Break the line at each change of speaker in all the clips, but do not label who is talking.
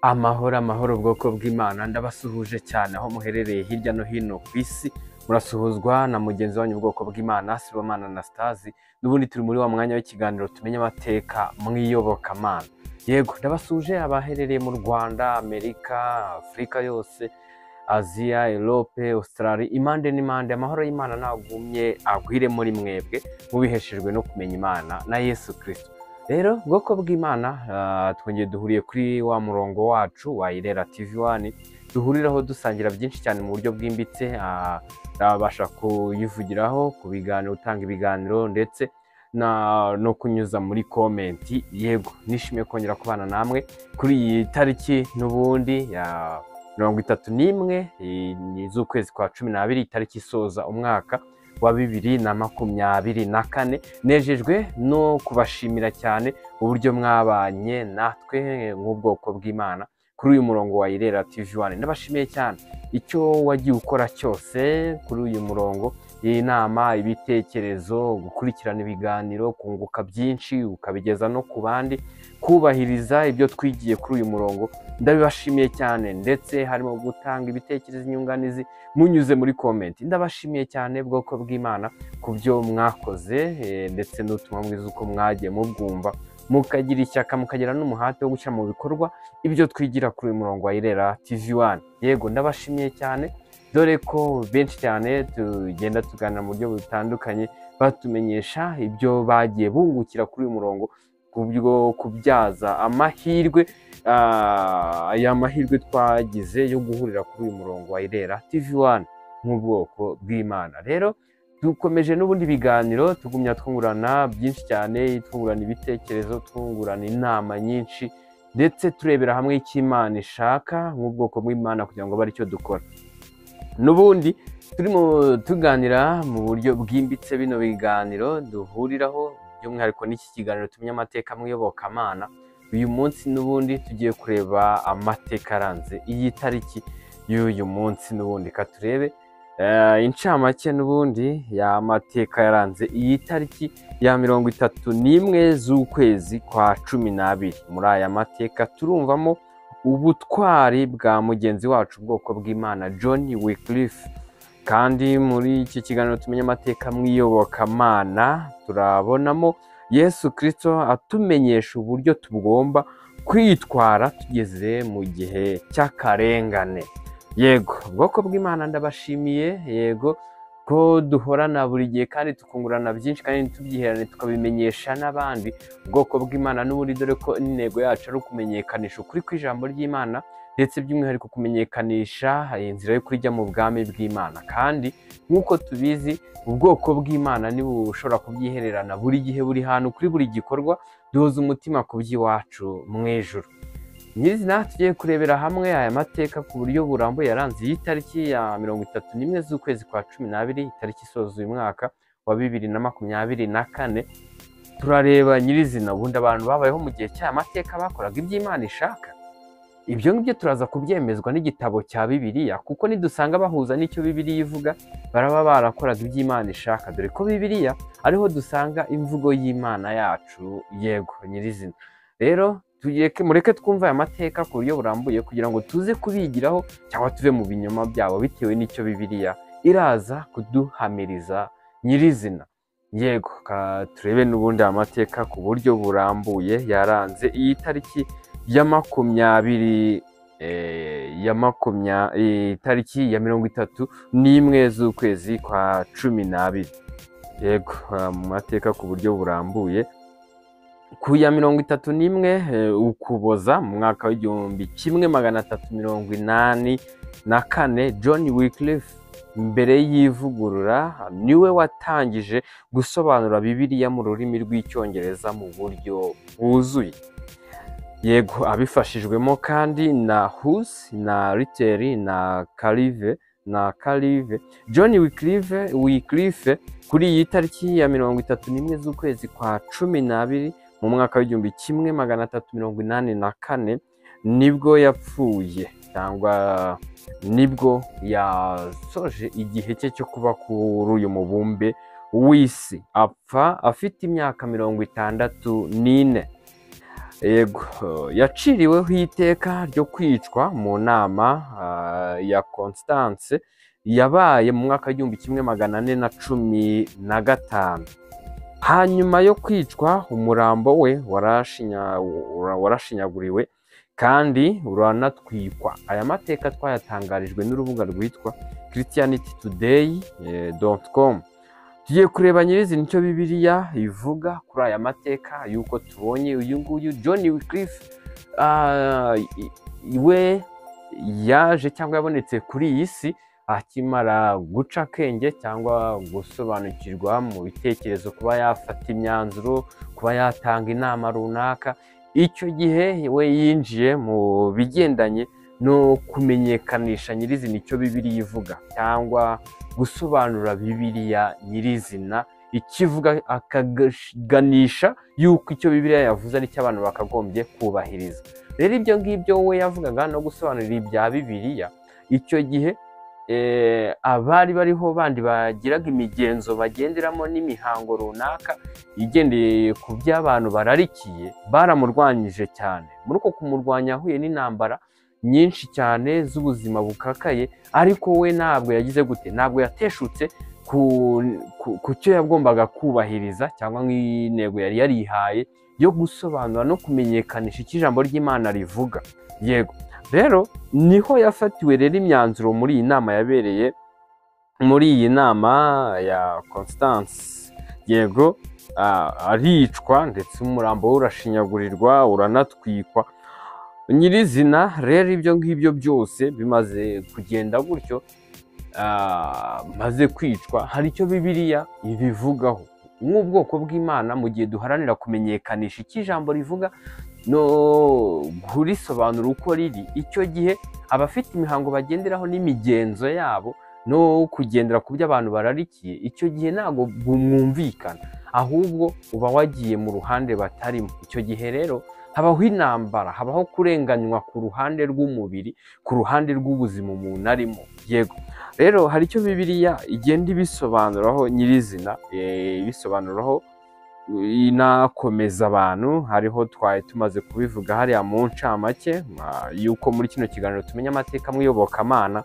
Amahoro amahoro bwoko bw'Imana, ndabasuhuje cyane aho muherereye hirya no hino ku isi. Murasuhuzwa na mugenzi wanyu ubwoko bw'Imana, Sibomana Anastase. N'ubundi turi muri wa mwanya w'ikiganiro tumenye amateka mu iyobokamana. Yego, ndabasuhuje abaherereye mu Rwanda, Amerika, Afurika yose, Aziya, Europe, Australia, impande n'impande. Amahoro y'Imana nagumye agwire muri mwebwe mubiheshejwe no kumenya Imana na Yesu Kristo. Rero bwoko bw'Imana, twongeye duhuriye kuri wa murongo wacu wa Irera TV 1, duhuriraho dusangira byinshi cyane mu buryo bwimbitse. Nabasha kuyivugiraho ku biganiro, utanga ibiganiro ndetse no kunyuza muri comment. Yego, nishimiye kongera kubana namwe kuri iyi tariki n'ubundi ya 31 z'ukwezi kwa 12, itariki isoza umwaka wa 2024. Nejejwe no kubashimira cyane uburyo mwabanye natwe nk'ubwoko bw'Imana kuri uyu murongo wa Irera TV 1. Ndabashimiye cyane icyo wagiye ukora cyose kuri uyu murongo, iyi nama, ibitekerezo, gukurikirana ibiganiro, kunguka byinshi ukabigeza no ku bandi, kubahiriza ibyo twigiye kuri uyu murongo, ndabibashimiye cyane. Ndetse harimo gutanga ibitekerezo, inyunganizi munyuze muri comment. Ndabashimiye cyane bwoko bw'Imana ku byo mwakoze, ndetse n'ubutumwa bwiza uko mwagiye mubwumva, mukagira ishyaka, mukagira n'umuhate wo gushyira mu bikorwa ibyo twigira kuri uyu murongo wa Irera TV 1. Yego, ndabashimiye cyane, dore ko benshi cyane tugenda tuganira mu buryo butandukanye, batumenyesha ibyo bagiye bungukira kuri uyu murongo, kubwo kubyaza amahirwe, aya mahirwe twagize yo guhurira kuri uyu murongo wa Irera TV 1 nk'ubwoko bw'Imana. Rero dukomeje n'ubundi biganiro, tugumya twungurana byinshi cyane, twungurana ibitekerezo, twungurana inama nyinshi, ndetse turebera hamwe icyo Imana ishaka nk'ubwoko bw'Imana kugira ngo abe aricyo dukora. N'ubundi turimo tuganira mu buryo bwimbitse bino biganiro duhuriraho, by'umwihariko n'iki kiganiro tumenye amateka mu iyobokamana. Uyu munsi n'ubundi tugiye kureba amateka aranze iyi tariki y'uyu munsi. N'ubundi katurebe incamake n'ubundi y'amateka yaranze iyi tariki ya 31 z'ukwezi kwa 12. Muri aya mateka turumvamo ubutwari bwa mugenzi wacu ubwoko bw'Imana John Wycliffe. Kandi muri iki kiganiro tumenye amateka mu iyobokamana turabonamo Yesu Kristo atumenyesha uburyo tugomba kwitwara tugeze mu gihe cy'akarengane. Yego, ubwoko bw'Imana ndabashimiye, yego ko duhorana buri gihe kandi tukungurana byinshi kandi tubyiherane tukabimenyesha n'abandi. Ubwoko bw'Imana n'ubundi, dore ko intego yacu ari ukumenyekanisha ukuri kw'ijambo ry'Imana, ndetse by'umwihariko kumenyekanisha inzira yo kujya mu bwami bw'Imana. Kandi nk'uko tubizi, ubwoko bw'Imana ni bushobora kubyihererana buri gihe, buri hantu, kuri buri gikorwa, duhoza umutima ku by'iwacu mu ijuru. Nyirizina tugiye kurebera hamwe aya mateka ku buryo burambuye yaranze iyi tariki ya 31 z'ukwezi kwa 12, itariki isoza uyu mwaka wa 2024. Turareba nyirizina ubundi abantu babayeho mu gihe cy'aya mateka bakoraga iby'Imana ishaka. Ibyo ngibyo turaza kubyemezwa n'igitabo cya Bibiliya, kuko nidusanga bahuza n'icyo Bibiliya ivuga, baraba barakoraga iby'Imana ishaka, dore ko Bibiliya ariho dusanga imvugo y'Imana yacu. Yego, nyirizina rero mureke twumve aya mateka ku buryo burambuye kugira ngo tuze kubigiraho cyangwa tuve mu binyoma byabo bitewe n'icyo Bibiliya iraza kuduhamiriza nyirizina. Yego, turebe n'ubundi aya mateka ku buryo burambuye yaranze iyi tariki ya itariki ya 31 z'ukwezi kwa 12. Yego, mu mateka ku buryo burambuye ku ya 31 Ukuboza mu mwaka w'1384, John Wycliffe mbere y'ivugurura niwe watangije gusobanura Bibiliya mu rurimi rw'Icyongereza mu buryo bwuzuye. Yego, abifashijwemo kandi na Hus na Luther na Calive. John Wycliffe kuri iyi tariki ya 31 z'ukwezi kwa 12 mu mwaka w'1384 nibwo yapfuye, cyangwa nibwo yasoje igihe cye cyo kuba kuri uyu mubumbe w'isi, apfa afite imyaka 64. Yego, yaciriweho iteka ryo kwicwa mu nama ya Constance yabaye mu mwaka w'1415. Hanyuma yo kwicwa, umurambo we warashinyaguriwe kandi uranatwikwa. Aya mateka twayatangarijwe n'urubuga rwitwa christianitytoday.com. Tugiye kureba nyirizina icyo Bibiliya ivuga kuri aya mateka y'uko tubonye uyu nguyu John Wycliffe, we yaje cyangwa yabonetse kuri iyi si akimara guca akenge cyangwa gusobanukirwa mu bitekerezo, kuba yafata imyanzuro, kuba yatanga inama runaka. Icyo gihe we yinjiye mu bigendanye no kumenyekanisha nyirizina icyo Bibiliya ivuga, cyangwa gusobanura Bibiliya nyirizina ikivuga, akaganisha yuko icyo Bibiliya yavuze ari cyo abantu bakagombye kubahiriza. Rero ibyo ngibyo we yavugaga no gusobanura ibya Bibiliya, icyo gihe abari bariho bandi bagiraga imigenzo bagenderamo n'imihango runaka igendeye ku byo abantu bararikiye, baramurwanyije cyane. Muri uko kumurwanya yahuye n'intambara nyinshi cyane z'ubuzima bukakaye, ariko we ntabwo yagize gute, ntabwo yateshutse ku cyo yagombaga kubahiriza cyangwa nk'intego yari yarihaye yo gusobanura no kumenyekanisha icyo ijambo ry'Imana rivuga. Yego, rero niho yafatiwe rero imyanzuro muri iyi nama yabereye muri iyi nama ya Constance. Yego, aricwa ndetse umurambo we urashinyagurirwa uranatwikwa. Nyirizina rero ibyo ngibyo byose bimaze kugenda gutyo, maze kwicwa, hari icyo Bibiliya ibivugaho nk'ubwoko bw'Imana mu gihe duharanira kumenyekanisha icyo ijambo rivuga no kurisobanura uko riri. Icyo gihe abafite imihango bagenderaho n'imigenzo yabo no kugendera ku byo abantu bararikiye, icyo gihe ntabwo mwumvikana, ahubwo uba wagiye mu ruhande batarimo. Icyo gihe rero habaho intambara, habaho kurenganywa ku ruhande rw'umubiri, ku ruhande rw'ubuzima umuntu arimo. Yego, rero hari icyo Bibiliya igenda ibisobanuraho nyirizina, ibisobanuraho inakomeza abantu. Hariho twari tumaze kubivuga hariya mu ncamake yuko muri kino kiganiro tumenya amateka mu iyobokamana,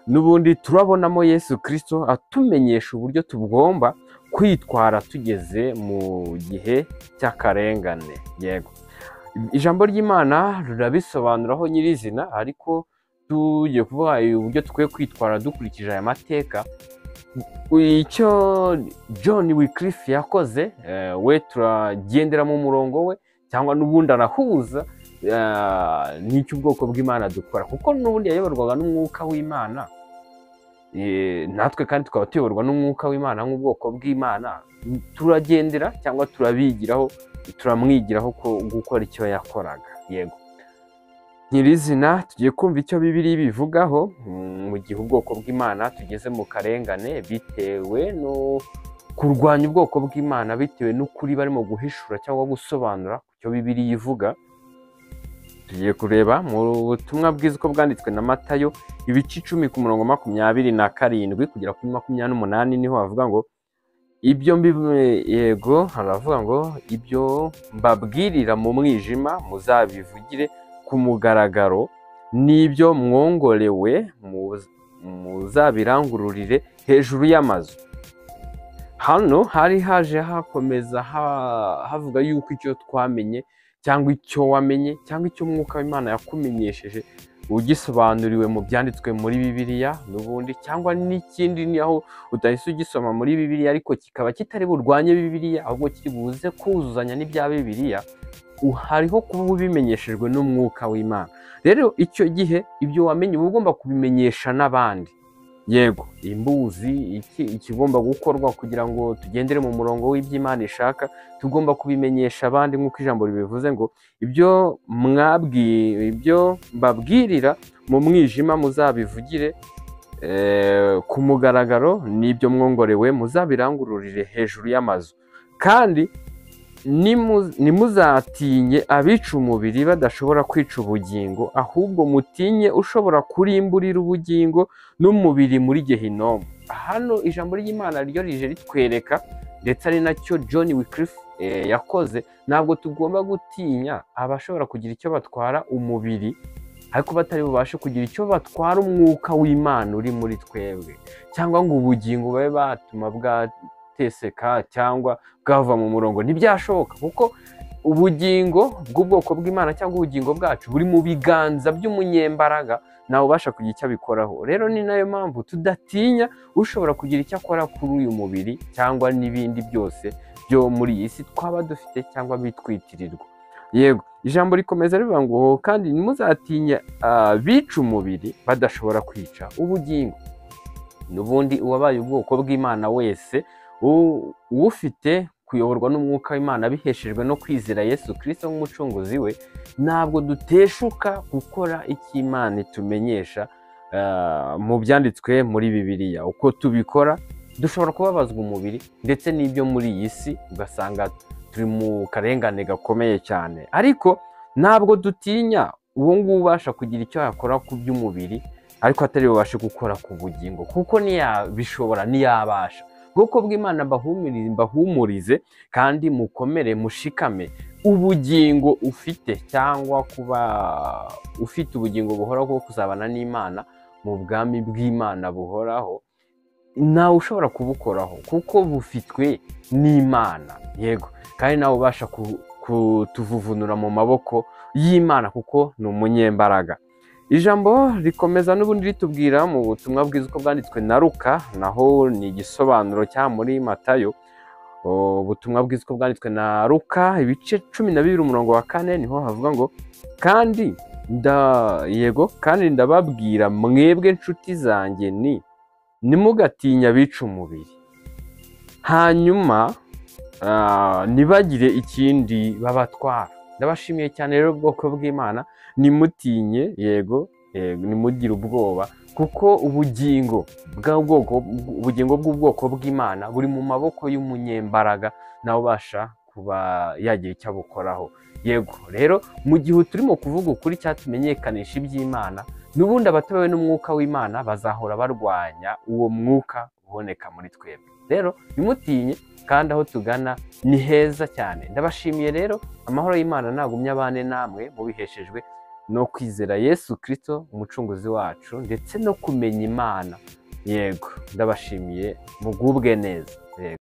n'ubundi turabonamo Yesu Kristo atumenyesha uburyo tugomba kwitwara tugeze mu gihe cy'akarengane. Yego, ijambo ry'Imana rirabisobanuraho nyirizina, ariko tugiye kuvuga uburyo dukwiye kwitwara dukurikije aya mateka. Icyo John Wycliffe yakoze, we turagendera mu murongo we, cyangwa n'ubundi arahuza n'icyo ubwoko bw'Imana dukora, kuko n'ubundi yayoborwaga n'umwuka w'Imana. Natwe kandi tukaba tuyoborwa n'umwuka w'Imana nk'ubwoko bw'Imana, turagendera cyangwa turabigiraho, turamwigiraho ko gukora icyo yakoraga. Yego, nyirizina tugiye kumva icyo Bibiliya bivugaho mu gihe ubwoko bw'Imana tugeze mu karengane bitewe no kurwanya ubwoko bw'Imana, bitewe n'ukuri barimo guhishura cyangwa gusobanura icyo Bibiliya ivuga. Tugiye kureba mu butumwa bwiza uko bwanditswe na Matayo ibice 10 ku murongo 27 kugera kuri 28, niho havuga ngo ibyo yego haravuga ngo ibyo mbabwirira mu mwijima muzabivugire ku mugaragaro, n'ibyo mwongorewe muzabirangururire hejuru y'amazu. Hano hari haje hakomeza havuga yuko icyo twamenye cyangwa icyo wamenye cyangwa icyo Mwuka w'Imana yakumenyesheje ugisobanuriwe mu byanditswe muri Bibiliya n'ubundi, cyangwa n'ikindi ni aho udahise ugisoma muri Bibiliya ariko kikaba kitari burwanye Bibiliya, ahubwo kiri buze kuzuzanya n'ibya Bibiliya, hariho kuba ubimenyeshejwe n'Umwuka w'Imana. Rero icyo gihe ibyo wamenye uba ugomba kubimenyesha n'abandi. Yego, imbuzi ikigomba gukorwa kugira ngo tugendere mu murongo w'iby'Imana ishaka, tugomba kubimenyesha abandi nk'uko ijambo ribivuze ngo ibyo mwabwiye, ibyo mbabwirira mu mwijima muzabivugire ku mugaragaro, n'ibyo mwongorewe muzabirangururire hejuru y'amazu. Kandi ntimuzatinye abica umubiri badashobora kwica ubugingo, ahubwo mutinye ushobora kurimburira ubugingo n'umubiri muri Gehinomu. Hano ijambo ry'Imana ryo rije ritwereka, ndetse ari nacyo John Wycliffe yakoze, ntabwo tugomba gutinya abashobora kugira icyo batwara umubiri ariko batari bubashe kugira icyo batwara umwuka w'Imana uri muri twebwe, cyangwa ngo ubugingo babe batuma bwateseka cyangwa bwava mu murongo. Ntibyashoboka, kuko ubugingo bw'ubwoko bw'Imana cyangwa ubugingo bwacu buri mu biganza by'umunyembaraga, ntawe ubasha kugira icyo abikoraho. Rero ni nayo mpamvu tudatinya ushobora kugira icyo akora kuri uyu mubiri cyangwa n'ibindi byose byo muri iyi si twaba dufite cyangwa bitwitirirwa. Yego, ijambo rikomeza rivuga ngo kandi ntimuzatinye abica umubiri badashobora kwica ubugingo. N'ubundi uwabaye ubwoko bw'Imana wese ufite kuyoborwa n'umwuka w'Imana biheshejwe no kwizera Yesu Kristo nk'umucunguzi we, ntabwo duteshuka gukora icyo Imana itumenyesha mu byanditswe muri Bibiliya. Uko tubikora dushobora kubabazwa umubiri ndetse n'ibyo muri iyi si, ugasanga turi mu karengane gakomeye cyane, ariko ntabwo dutinya uwo nguwo ubasha kugira icyo yakora ku by'umubiri ariko atari bubashe gukora ku bugingo, kuko ntiyabishobora, ntiyabasha. Ubwoko bw'Imana mbahumurize kandi mukomere, mushikame. Ubugingo ufite cyangwa kuba ufite ubugingo buhoraho bwo kuzabana n'Imana mu bwami bw'Imana buhoraho, ntawe ushobora kubukoraho kuko bufitwe n'Imana. Yego, kandi nawe ubasha kutuvuvunura mu maboko y'Imana kuko ni umunyembaraga. Ijambo rikomeza n'ubundi ritubwira mu butumwa bwiza uko bwanditswe na Luka, naho ni igisobanuro cya muri Matayo. Ubutumwa bwiza uko bwanditswe na Luka ibice 12 umurongo wa 4, niho havuga ngo kandi kandi ndababwira mwebwe nshuti zanjye ni ntimugatinya abica umubiri, hanyuma ntibagire ikindi babatwara. Ndabashimiye cyane rero ubwoko bw'Imana, nimutinye, yego, nimugire ubwoba, kuko ubugingo bw'ubwoko bw'Imana buri mu maboko y'umunyembaraga, nawe ubasha kuba yagira icyo abukoraho. Yego, rero mu gihe turimo kuvuga ukuri cyatumenyekanisha iby'Imana, n'ubundi abatowe n'umwuka w'Imana bazahora barwanya uwo mwuka uboneka muri twebwe. Rero nimutinye, kandi aho tugana ni heza cyane. Ndabashimiye rero, amahoro y'Imana nagumye abane namwe mubiheshejwe no kwizera Yesu Kristo umucunguzi wacu ndetse no kumenya Imana. Yego, ndabashimiye, mugubwe neza. Yego.